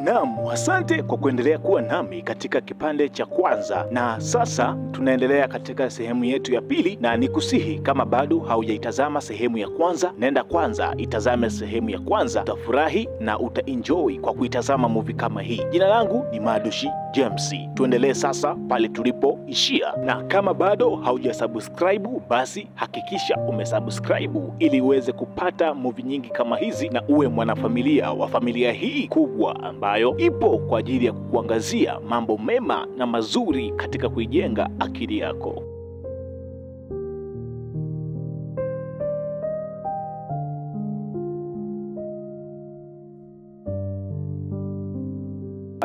Naam, asante kwa kuendelea kuwa nami katika kipande cha kwanza, na sasa tunaendelea katika sehemu yetu ya pili, na nikusihi kama bado haujaitazama sehemu ya kwanza, nenda kwanza itazame sehemu ya kwanza, utafurahi na utaenjoy kwa kuitazama movie kama hii. Jina langu ni Madushi James. Tuendelee sasa pale tulipoishia, na kama bado haujasubscribe basi hakikisha umesubscribe ili uweze kupata movie nyingi kama hizi na uwe mwanafamilia wa familia hii kubwa ambayo ipo kwa ajili ya kukuangazia mambo mema na mazuri katika kuijenga akili yako.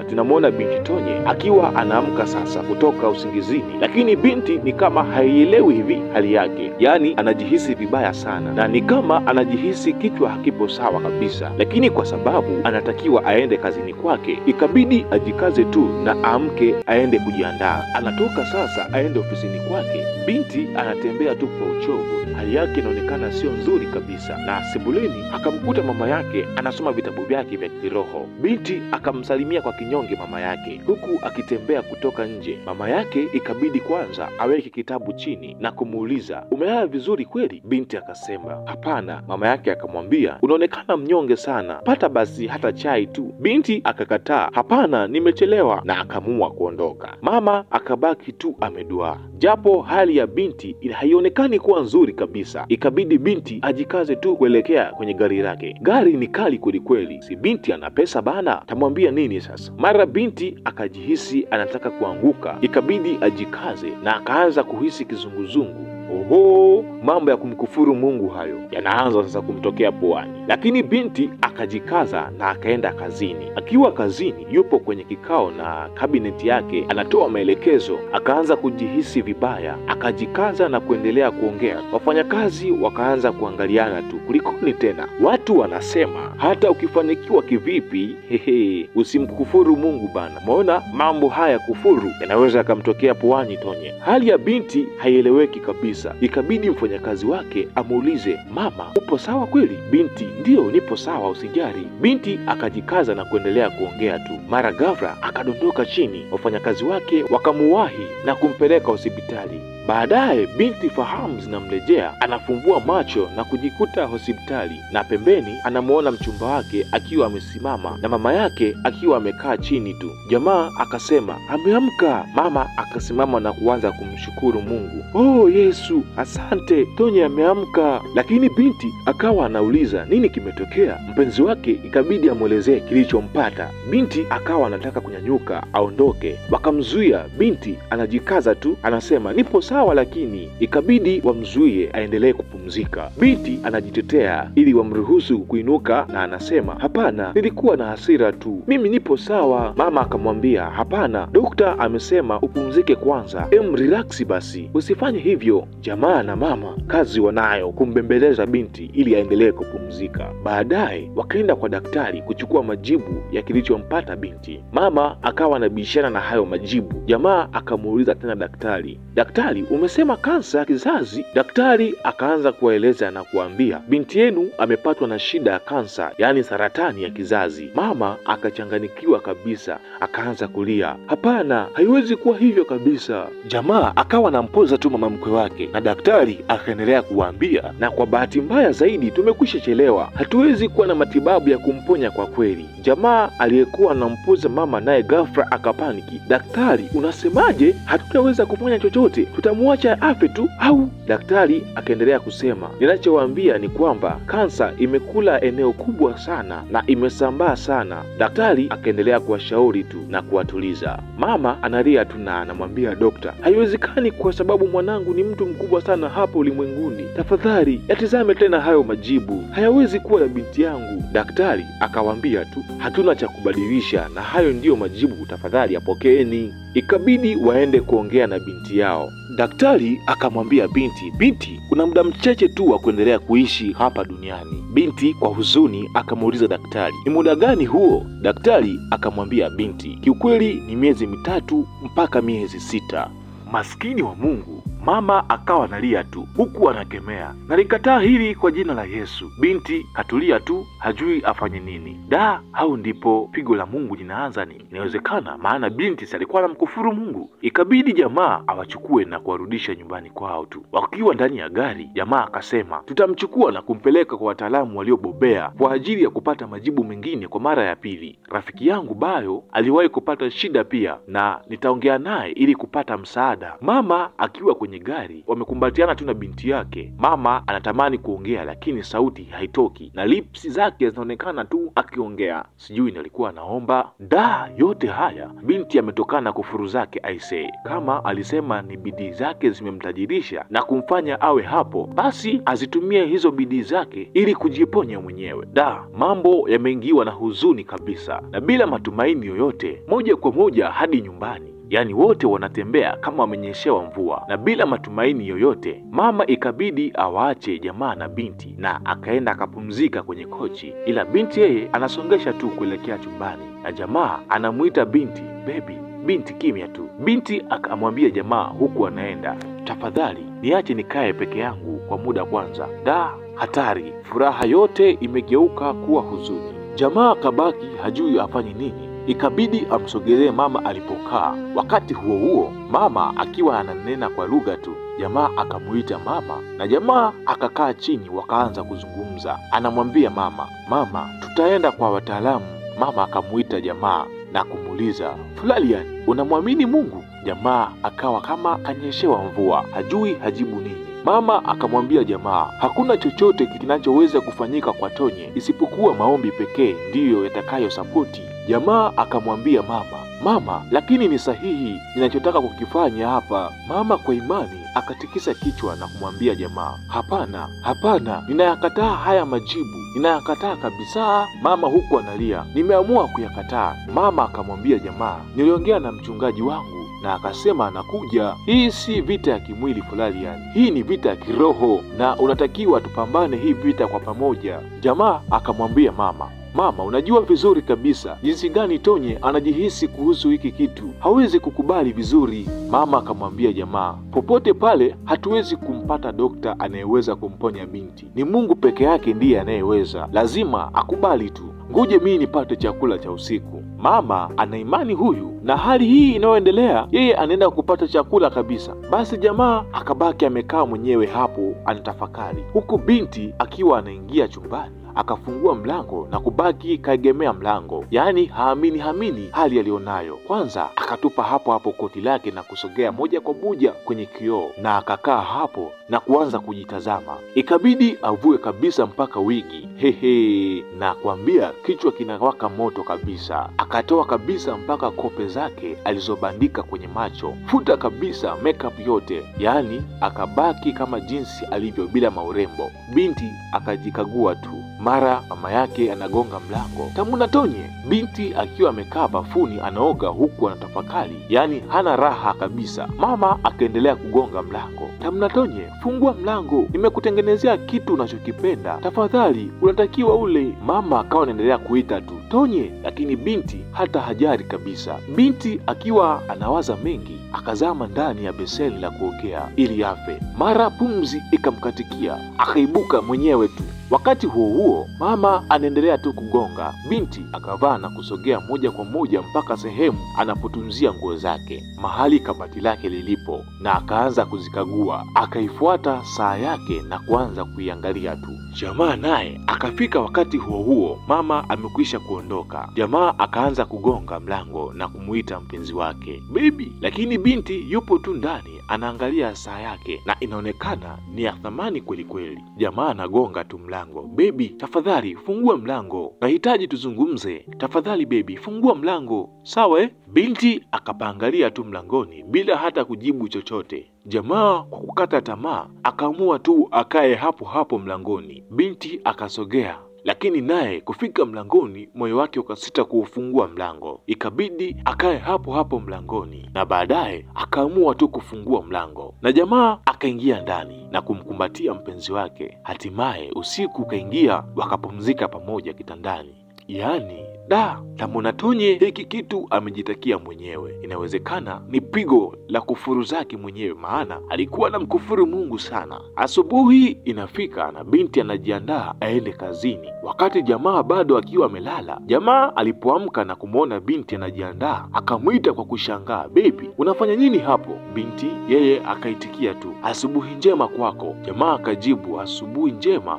Tunamwona binti Tonye akiwa anaamka sasa kutoka usingizini, lakini binti ni kama haielewi hivi hali yake, yani anajihisi vibaya sana na ni kama anajihisi kichwa hakipo sawa kabisa, lakini kwa sababu anatakiwa aende kazini kwake ikabidi ajikaze tu na aamke aende kujiandaa. Anatoka sasa aende ofisini kwake. Binti anatembea tu kwa uchovu, hali yake inaonekana sio nzuri kabisa, na sebuleni akamkuta mama yake anasoma vitabu vyake vya kiroho. Binti akamsalimia kwa kinyonge mama yake huku akitembea kutoka nje. Mama yake ikabidi kwanza aweke kitabu chini na kumuuliza, umelala vizuri kweli? Binti akasema hapana. Mama yake akamwambia, unaonekana mnyonge sana, pata basi hata chai tu. Binti akakataa, hapana, nimechelewa, na akaamua kuondoka. Mama akabaki tu ameduaa, japo hali ya binti haionekani kuwa nzuri kabisa. Ikabidi binti ajikaze tu kuelekea kwenye gari lake. Gari ni kali kweli kweli, si binti ana pesa bana, tamwambia nini sasa? Mara binti akajihisi anataka kuanguka, ikabidi ajikaze na akaanza kuhisi kizunguzungu. Oho, mambo ya kumkufuru Mungu hayo yanaanza sasa kumtokea puani. Lakini binti akajikaza na akaenda kazini. Akiwa kazini yupo kwenye kikao na kabineti yake, anatoa maelekezo. Akaanza kujihisi vibaya, akajikaza na kuendelea kuongea. Wafanyakazi wakaanza kuangaliana tu, kulikoni tena? Watu wanasema hata ukifanikiwa kivipi, hehe, usimkufuru Mungu bana. Maona mambo haya kufuru yanaweza yakamtokea puani Tonye. Hali ya binti haieleweki kabisa. Ikabidi mfanyakazi wake amuulize, mama, upo sawa kweli? Binti, ndio nipo sawa, usijali. Binti akajikaza na kuendelea kuongea tu. Mara ghafla akadondoka chini. Wafanyakazi wake wakamuwahi na kumpeleka hospitali. Baadaye binti fahamu zinamrejea, anafumbua macho na kujikuta hospitali, na pembeni anamuona mchumba wake akiwa amesimama na mama yake akiwa amekaa chini tu. Jamaa akasema ameamka. Mama akasimama na kuanza kumshukuru Mungu, oh Yesu, asante, Tonye ameamka. Lakini binti akawa anauliza nini kimetokea. Mpenzi wake ikabidi amwelezee kilichompata. Binti akawa anataka kunyanyuka aondoke, wakamzuia. Binti anajikaza tu, anasema nipo sawa, lakini ikabidi wamzuie aendelee kupumzika. Binti anajitetea ili wamruhusu kuinuka na anasema hapana, nilikuwa na hasira tu, mimi nipo sawa. Mama akamwambia hapana, dokta amesema upumzike kwanza, relax basi, usifanye hivyo. Jamaa na mama kazi wanayo kumbembeleza binti ili aendelee kupumzika. Baadaye wakaenda kwa daktari kuchukua majibu ya kilichompata binti. Mama akawa anabishana na hayo majibu. Jamaa akamuuliza tena daktari, daktari, umesema kansa ya kizazi? Daktari akaanza kuwaeleza na kuambia binti yenu amepatwa na shida ya kansa, yani saratani ya kizazi. Mama akachanganikiwa kabisa, akaanza kulia, hapana, haiwezi kuwa hivyo kabisa. Jamaa akawa anampoza tu mama mkwe wake, na daktari akaendelea kuwaambia, na kwa bahati mbaya zaidi tumekwisha chelewa, hatuwezi kuwa na matibabu ya kumponya kwa kweli. Jamaa aliyekuwa anampoza mama naye ghafla akapaniki, daktari, unasemaje? Hatutaweza kufanya chochote, tutamwacha afe tu au? Daktari akaendelea kusema, ninachowaambia ni kwamba kansa imekula eneo kubwa sana na imesambaa sana. Daktari akaendelea kuwashauri tu na kuwatuliza. Mama analia tu na anamwambia dokta, haiwezekani kwa sababu mwanangu ni mtu mkubwa sana hapo ulimwenguni, tafadhali yatizame tena hayo majibu, hayawezi kuwa ya binti yangu. Daktari akawaambia tu, hatuna cha kubadilisha na hayo ndiyo majibu, tafadhali yapokeeni. Ikabidi waende kuongea na binti yao. Daktari akamwambia binti, binti, kuna muda mchache tu wa kuendelea kuishi hapa duniani. Binti kwa huzuni akamuuliza daktari, ni muda gani huo? Daktari akamwambia binti, kiukweli ni miezi 3 mpaka miezi 6. Maskini wa Mungu, Mama akawa analia tu huku anakemea, nalikataa hili kwa jina la Yesu. Binti katulia tu, hajui afanye nini. Da, hau ndipo pigo la Mungu linaanza nini? Inawezekana, maana binti alikuwa anamkufuru Mungu. Ikabidi jamaa awachukue na kuwarudisha nyumbani kwao tu. Wakiwa ndani ya gari, jamaa akasema tutamchukua na kumpeleka kwa wataalamu waliobobea kwa ajili ya kupata majibu mengine kwa mara ya pili. Rafiki yangu Bayo aliwahi kupata shida pia, na nitaongea naye ili kupata msaada. Mama akiwa kwenye gari wamekumbatiana tu na binti yake. Mama anatamani kuongea lakini sauti haitoki na lips zake zinaonekana tu akiongea, sijui nilikuwa naomba. Da, yote haya binti ametokana kufuru zake aisee. Kama alisema ni bidii zake zimemtajirisha na kumfanya awe hapo, basi azitumie hizo bidii zake ili kujiponya mwenyewe. Da, mambo yameingiwa na huzuni kabisa na bila matumaini yoyote, moja kwa moja hadi nyumbani. Yani wote wanatembea kama wamenyeshewa mvua na bila matumaini yoyote. Mama ikabidi awaache jamaa na binti na akaenda akapumzika kwenye kochi, ila binti yeye anasongesha tu kuelekea chumbani na jamaa anamuita binti baby. Binti kimya tu. Binti akamwambia jamaa huku anaenda, tafadhali niache nikae peke yangu kwa muda kwanza. Da, hatari! Furaha yote imegeuka kuwa huzuni. Jamaa kabaki hajui afanye nini. Ikabidi amsogelee mama alipokaa. Wakati huo huo mama akiwa ananena kwa lugha tu, jamaa akamuita mama na jamaa akakaa chini, wakaanza kuzungumza. Anamwambia mama, mama tutaenda kwa wataalamu. Mama akamuita jamaa na kumuuliza, Fulalian, unamwamini Mungu? Jamaa akawa kama kanyeshewa mvua, hajui hajibu nini. Mama akamwambia jamaa, hakuna chochote kinachoweza kufanyika kwa Tonye isipokuwa maombi pekee ndiyo yatakayosapoti. Jamaa akamwambia mama, mama, lakini ni sahihi ninachotaka kukifanya hapa. Mama kwa imani akatikisa kichwa na kumwambia jamaa, hapana, hapana, ninayakataa haya majibu, ninayakataa kabisa. Mama huku analia, nimeamua kuyakataa. Mama akamwambia jamaa, niliongea na mchungaji wangu na akasema anakuja. Hii si vita ya kimwili Fulalian, hii ni vita ya kiroho na unatakiwa tupambane hii vita kwa pamoja. Jamaa akamwambia mama, mama, unajua vizuri kabisa jinsi gani Tonye anajihisi kuhusu hiki kitu, hawezi kukubali vizuri. Mama akamwambia jamaa, popote pale hatuwezi kumpata dokta anayeweza kumponya binti, ni Mungu peke yake ndiye anayeweza, lazima akubali tu. Ngoje mimi nipate chakula cha usiku. Mama ana imani huyu, na hali hii inayoendelea yeye anaenda kupata chakula kabisa. Basi jamaa akabaki amekaa mwenyewe hapo anatafakari, huku binti akiwa anaingia chumbani akafungua mlango na kubaki kaegemea mlango, yaani haamini hali alionayo. Kwanza akatupa hapo hapo koti lake na kusogea moja kwa moja kwenye kioo na akakaa hapo na kuanza kujitazama. Ikabidi avue kabisa mpaka wigi, hehe, na kuambia kichwa kinawaka moto kabisa. Akatoa kabisa mpaka kope zake alizobandika kwenye macho, futa kabisa makeup yote, yaani akabaki kama jinsi alivyo bila maurembo. Binti akajikagua tu. Mara mama yake anagonga mlango, Tamuna Tonye. Binti akiwa amekaa bafuni anaoga huku anatafakari, yaani hana raha kabisa. Mama akaendelea kugonga mlango, Tamuna Tonye, fungua mlango, nimekutengenezea kitu unachokipenda, tafadhali unatakiwa ule. Mama akawa anaendelea kuita tu Tonye, lakini binti hata hajari kabisa. Binti akiwa anawaza mengi akazama ndani ya beseni la kuogea ili afe. Mara pumzi ikamkatikia, akaibuka mwenyewe tu. Wakati huo huo mama anaendelea tu kugonga. Binti akavaa na kusogea moja kwa moja mpaka sehemu anapotunzia nguo zake, mahali kabati lake lilipo, na akaanza kuzikagua. Akaifuata saa yake na kuanza kuiangalia tu. Jamaa naye akafika. Wakati huo huo mama amekwisha kuondoka. Jamaa akaanza kugonga mlango na kumuita mpenzi wake baby, lakini binti yupo tu ndani anaangalia saa yake na inaonekana ni ya thamani kweli kweli. Jamaa anagonga tu mlango, baby tafadhali fungua mlango, nahitaji tuzungumze, tafadhali baby fungua mlango, sawa eh? Binti akapaangalia tu mlangoni bila hata kujibu chochote. Jamaa kwa kukata tamaa akaamua tu akae hapo hapo mlangoni. Binti akasogea, lakini naye kufika mlangoni moyo wake ukasita kuufungua mlango. Ikabidi akae hapo hapo mlangoni, na baadaye akaamua tu kufungua mlango, na jamaa akaingia ndani na kumkumbatia mpenzi wake. Hatimaye usiku ukaingia, wakapumzika pamoja kitandani. Yaani Da, tamona Tonye hiki kitu amejitakia mwenyewe. Inawezekana ni pigo la kufuru zake mwenyewe, maana alikuwa na mkufuru Mungu sana. Asubuhi inafika na binti anajiandaa aende kazini, wakati jamaa bado akiwa amelala. Jamaa alipoamka na kumwona binti anajiandaa, akamwita kwa kushangaa, "Baby, unafanya nini hapo?" Binti yeye akaitikia tu, "Asubuhi njema kwako." Jamaa akajibu, "Asubuhi njema?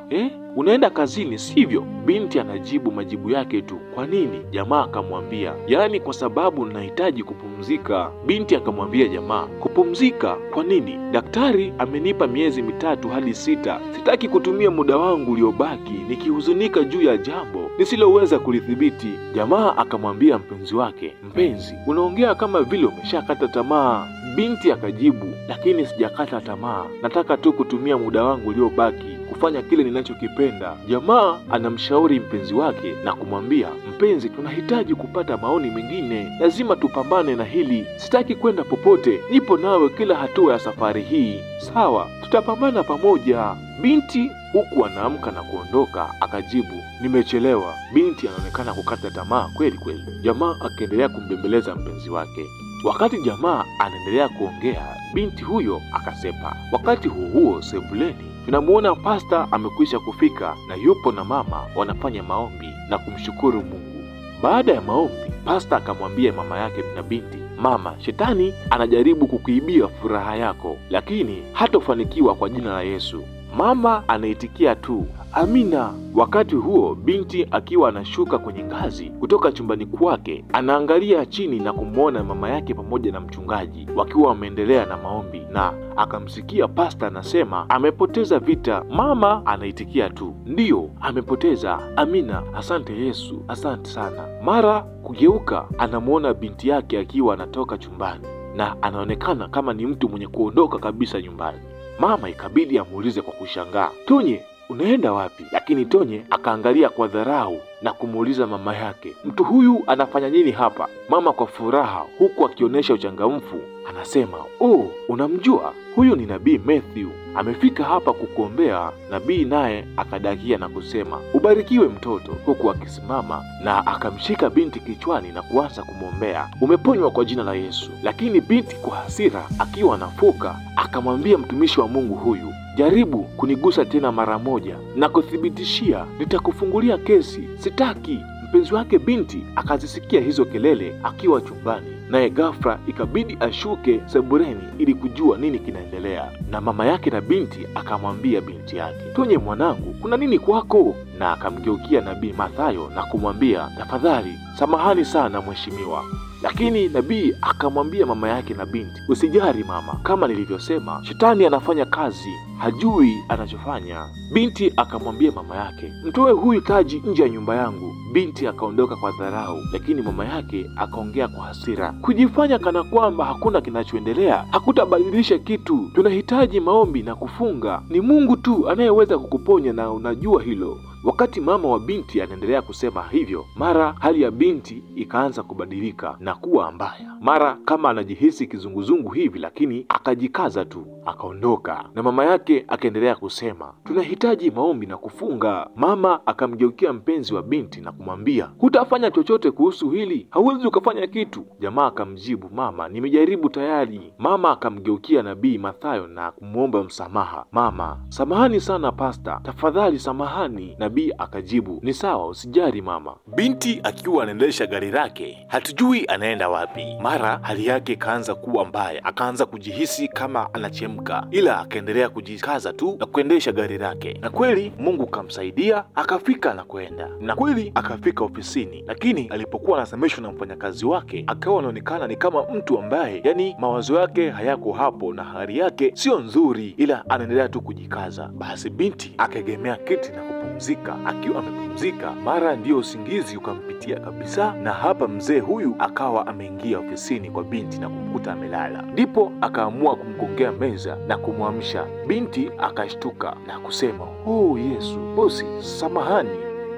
Unaenda kazini sivyo?" Binti anajibu majibu yake tu, "Kwa nini?" Jamaa akamwambia, "Yaani kwa sababu nahitaji kupumzika." Binti akamwambia jamaa, "Kupumzika kwa nini? Daktari amenipa miezi 3 hadi 6. Sitaki kutumia muda wangu uliobaki nikihuzunika juu ya jambo nisiloweza kulithibiti." Jamaa akamwambia mpenzi wake, "Mpenzi, unaongea kama vile umeshakata tamaa." Binti akajibu, "Lakini sijakata tamaa, nataka tu kutumia muda wangu uliobaki kufanya kile ninachokipenda." Jamaa anamshauri mpenzi wake na kumwambia, "Mpenzi, tunahitaji kupata maoni mengine, lazima tupambane na hili. Sitaki kwenda popote, nipo nawe kila hatua ya safari hii. Sawa, tutapambana pamoja." Binti huku anaamka na kuondoka akajibu, "Nimechelewa." Binti anaonekana kukata tamaa kweli kweli. Jamaa akaendelea kumbembeleza mpenzi wake. Wakati jamaa anaendelea kuongea, binti huyo akasepa. Wakati huo huo sebuleni tunamuona pasta amekwisha kufika na yupo na mama wanafanya maombi na kumshukuru Mungu. Baada ya maombi, pasta akamwambia mama yake na binti, "Mama, shetani anajaribu kukuibia furaha yako, lakini hatofanikiwa kwa jina la Yesu." Mama anaitikia tu, "Amina." Wakati huo binti akiwa anashuka kwenye ngazi kutoka chumbani kwake, anaangalia chini na kumwona mama yake pamoja na mchungaji wakiwa wameendelea na maombi, na akamsikia pasta anasema amepoteza vita. Mama anaitikia tu, "Ndiyo, amepoteza. Amina, asante Yesu, asante sana." Mara kugeuka, anamuona binti yake akiwa anatoka chumbani na anaonekana kama ni mtu mwenye kuondoka kabisa nyumbani. Mama ikabidi amuulize kwa kushangaa, "Tonye, unaenda wapi?" Lakini Tonye akaangalia kwa dharau na kumuuliza mama yake, "Mtu huyu anafanya nini hapa?" Mama kwa furaha huku akionyesha uchangamfu anasema, "Oh, unamjua? Huyu ni Nabii Matthew, amefika hapa kukuombea." Nabii naye akadakia na kusema, "Ubarikiwe mtoto," huku akisimama na akamshika binti kichwani na kuanza kumwombea, "Umeponywa kwa jina la Yesu." Lakini binti kwa hasira akiwa anafoka akamwambia mtumishi wa Mungu huyu, "Jaribu kunigusa tena mara moja na kuthibitishia nitakufungulia kesi, sitaki." Mpenzi wake binti akazisikia hizo kelele akiwa chumbani, naye ghafla ikabidi ashuke sebuleni ili kujua nini kinaendelea. Na mama yake na binti akamwambia binti yake, "Tonye mwanangu, kuna nini kwako?" Na akamgeukia Nabii Mathayo na kumwambia, "Tafadhali, samahani sana mheshimiwa." Lakini nabii akamwambia mama yake na binti, "Usijali mama, kama nilivyosema, shetani anafanya kazi, hajui anachofanya." Binti akamwambia mama yake, "Mtoe huyu taji nje ya nyumba yangu." Binti akaondoka kwa dharau, lakini mama yake akaongea kwa hasira, "Kujifanya kana kwamba hakuna kinachoendelea hakutabadilisha kitu. Tunahitaji maombi na kufunga. Ni Mungu tu anayeweza kukuponya na unajua hilo." Wakati mama wa binti anaendelea kusema hivyo, mara hali ya binti ikaanza kubadilika na kuwa mbaya. Mara kama anajihisi kizunguzungu hivi, lakini akajikaza tu akaondoka. Na mama yake akaendelea kusema, "Tunahitaji maombi na kufunga." Mama akamgeukia mpenzi wa binti na kumwambia, "Hutafanya chochote kuhusu hili, hauwezi ukafanya kitu." Jamaa akamjibu, "Mama, nimejaribu tayari." Mama akamgeukia Nabii Mathayo na kumwomba msamaha, "Mama, samahani sana pasta, tafadhali samahani." Nabii akajibu, "Ni sawa, usijali mama." Binti akiwa anaendesha gari lake, hatujui anaenda wapi. Mara hali yake ikaanza kuwa mbaya, akaanza kujihisi kama anachemka, ila akaendelea kujikaza tu na kuendesha gari lake, na kweli Mungu kamsaidia akafika na kwenda, na kweli akafika ofisini. Lakini alipokuwa anasemeshwa na mfanyakazi wake, akawa anaonekana ni kama mtu ambaye yani mawazo yake hayako hapo na hali yake sio nzuri, ila anaendelea tu kujikaza. Basi binti akaegemea kiti na kupumzika. Akiwa amepumzika, mara ndiyo usingizi ukampitia kabisa, na hapa mzee huyu akawa ameingia ofisini kwa binti na kumkuta amelala. Ndipo akaamua kumgongea meza na kumwamsha. Binti akashtuka na kusema, "Oh Yesu, bosi, samahani."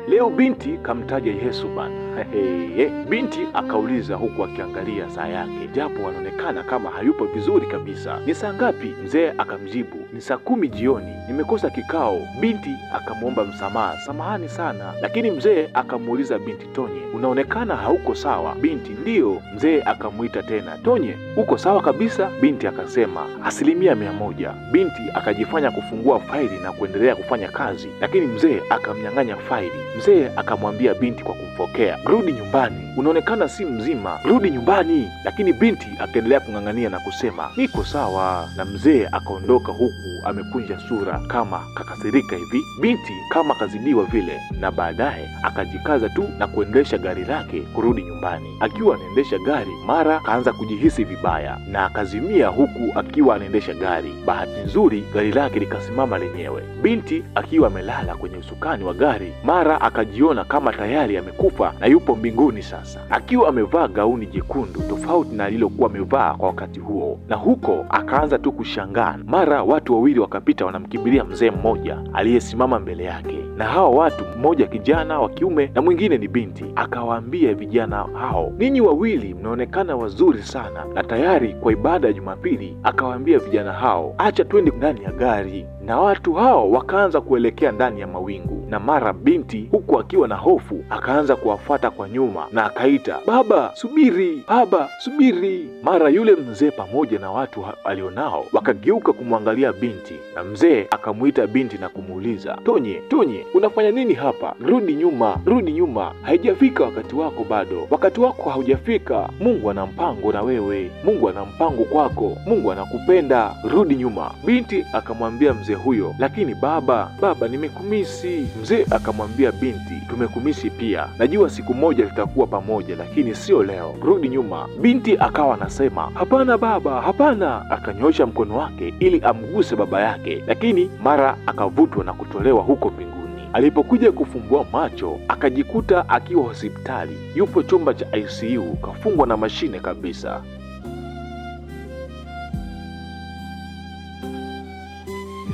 Leo binti kamtaja Yesu bana. Binti akauliza huku akiangalia saa yake, japo anaonekana kama hayupo vizuri kabisa. Ni saa ngapi? Mzee akamjibu, ni saa 10 jioni, nimekosa kikao. Binti akamwomba msamaha, samahani sana. Lakini mzee akamuuliza binti Tonye, unaonekana hauko sawa. Binti, ndio. Mzee akamuita tena, Tonye, uko sawa kabisa? Binti akasema 100%. Binti akajifanya kufungua faili na kuendelea kufanya kazi, lakini mzee akamnyang'anya faili. Mzee akamwambia binti kwa kumfokea, rudi nyumbani, unaonekana si mzima, rudi nyumbani. Lakini binti akaendelea kung'ang'ania na kusema niko sawa, na mzee akaondoka huku amekunja sura kama kakasirika hivi. Binti kama kazidiwa vile, na baadaye akajikaza tu na kuendesha gari lake kurudi nyumbani. Akiwa anaendesha gari, mara kaanza kujihisi vibaya na akazimia huku akiwa anaendesha gari. Bahati nzuri gari lake likasimama lenyewe. Binti akiwa amelala kwenye usukani wa gari, mara akajiona kama tayari amekufa na yupo mbinguni sasa, akiwa amevaa gauni jekundu tofauti na alilokuwa amevaa kwa wakati huo. Na huko akaanza tu kushangaa, mara watu wawili wakapita wanamkimbilia mzee mmoja aliyesimama mbele yake, na hawa watu, mmoja kijana wa kiume na mwingine ni binti. Akawaambia vijana hao, ninyi wawili mnaonekana wazuri sana na tayari kwa ibada ya Jumapili. Akawaambia vijana hao, acha twende ndani ya gari, na watu hao wakaanza kuelekea ndani ya mawingu. Na mara binti huku akiwa na hofu akaanza kuwafuata kwa nyuma na akaita, baba subiri, baba subiri. Mara yule mzee pamoja na watu alionao wakageuka kumwangalia binti, na mzee akamuita binti na kumuuliza, Tonye, Tonye, unafanya nini hapa? Rudi nyuma, rudi nyuma, haijafika wakati wako bado, wakati wako haujafika. Mungu ana mpango na wewe, Mungu ana mpango kwako, Mungu anakupenda, rudi nyuma. Binti akamwambia mzee huyo, lakini baba, baba nimekumisi. Mzee akamwambia binti, tumekumisi pia, najua siku moja tutakuwa pamoja, lakini sio leo, rudi nyuma. Binti akawa anasema, hapana baba, hapana. Akanyosha mkono wake ili amguse baba yake, lakini mara akavutwa na kutolewa huko mbinguni. Alipokuja kufumbua macho akajikuta akiwa hospitali, yupo chumba cha ICU, kafungwa na mashine kabisa.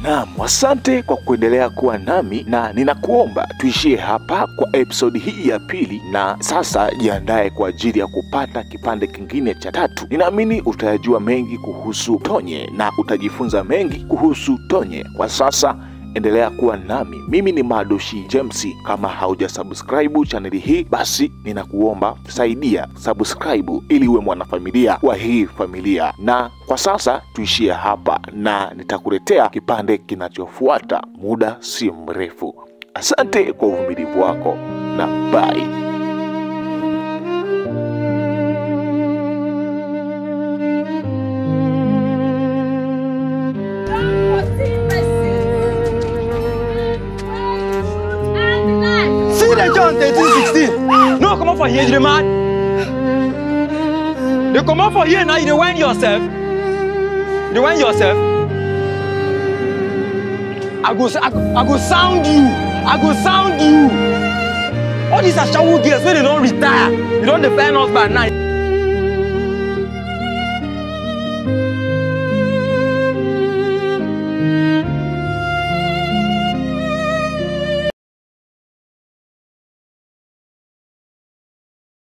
Naam, asante kwa kuendelea kuwa nami, na ninakuomba tuishie hapa kwa episode hii ya pili, na sasa jiandae kwa ajili ya kupata kipande kingine cha tatu. Ninaamini utayajua mengi kuhusu Tonye na utajifunza mengi kuhusu Tonye. Kwa sasa endelea kuwa nami. Mimi ni Madoshi James. Kama haujasubscribe channel hii, basi ninakuomba saidia subscribe ili uwe mwanafamilia wa hii familia. Na kwa sasa tuishie hapa, na nitakuletea kipande kinachofuata muda si mrefu. Asante kwa uvumilivu wako na bye. John 13:16. No, come on for here, you mad. They come on for here now, you dey whine yourself. You dey whine yourself. I go sound you. I go sound you. All these ashawo girls when they don't retire, you don't defend us by night.